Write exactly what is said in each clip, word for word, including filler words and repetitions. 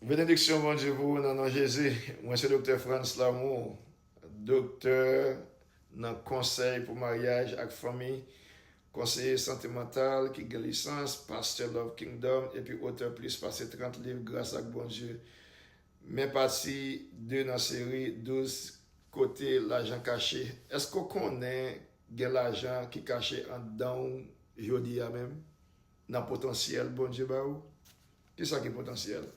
Benediksyon Bondye pou ou nan non Jezi. Mwen se Doktè Frantz Lamour, doktè nan konsèy pou maryaj ak fanmi, konseye sante mantal ki gen lisans, pastè Love Kingdom, epi otè plis pase trant liv gras ak Bondye. Men pati de nan seri douz kote lajan kache. Èske w konnen gen lajan ki kache anndan w jodi a menm? Nan potansyèl Bondye ba ou? Kisa ki potansyèl?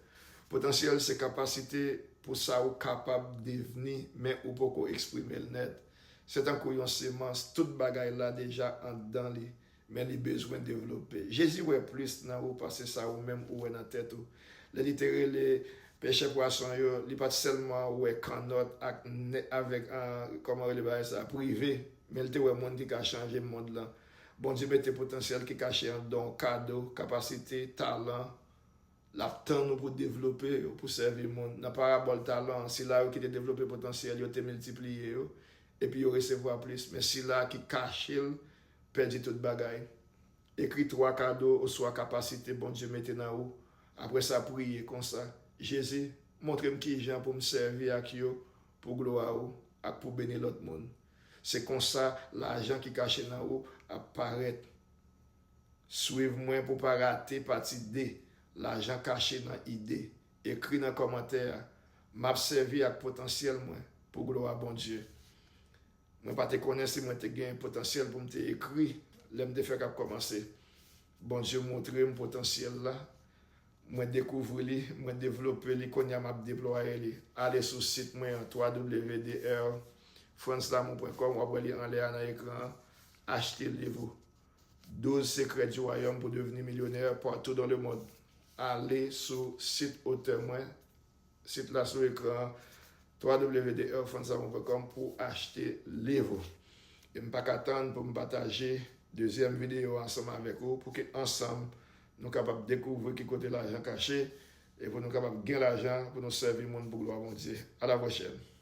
Potansyèl se kapasite pou sa ou kapab devni, men ou poko eksprime l nèt. Se tankou yon semans, tout bagay la deja anndan li, men li bezwen devlope. Jezi wè plis nan ou pase sa ou menm ou wè nan tèt ou. Lè li te rele pechè pwason yo, li pa t sèlman wè kannòt ak nè, avèk, ah, kòman rele bagay sa, prive, men li te wè moun ki ka chanje mond lan. Bondye mete potansyèl ki kache anndan w, kado, kapasite, talan, l ap tann ou pou devlope yo, pou sèvi moun. Nan parabòl talan an, sila yo ki te devlope potansyèl yo te miltipliye yo, epi yo resevwa plis. Men sila ki kache l pèdi tout bagay. Ekri twa kado oswa kapasite Bondye mete nan ou. Apre sa, priye konsa, Jezi, montre m kijan pou m sèvi ak yo pou glwa ou ak pou beni lòt moun. Se konsa lajan ki kache nan ou ap parèt. Swiv mwen pou w pa rate pati de, lajan kache nan ide. Ekri nan kòmantè a, m ap sèvi ak potansyèl mwen pou glwa Bondye. Mwen pa te konnen si mwen te gen potansyèl pou m te ekri lè m te fèk ap kòmanse. Bondye montre m potansyèl la, mwen dekouvri li, mwen devlope li, kounye a m ap deplwaye li. Ale sou sit mwen an, w w w frantzlamour pwen kòm, w ap wè li anlè a nan ekran an. Achte liv ou. Douz sekrè di wayòm pou devni milyonè partou dans le monde. Ale sou sit otè mwen, sit la sou ekran an, w w w frantzlamour pwen kòm pou achte liv ou. E m pa ka tann pou m pataje dezyèm videyo a ansanm avèk ou, pou ke ansanm nou kapab dekouvri ki kote lajan kache, e pou nou kapab gen lajan pou nou sèvi moun pou glwa Bondye. A la pwochèn.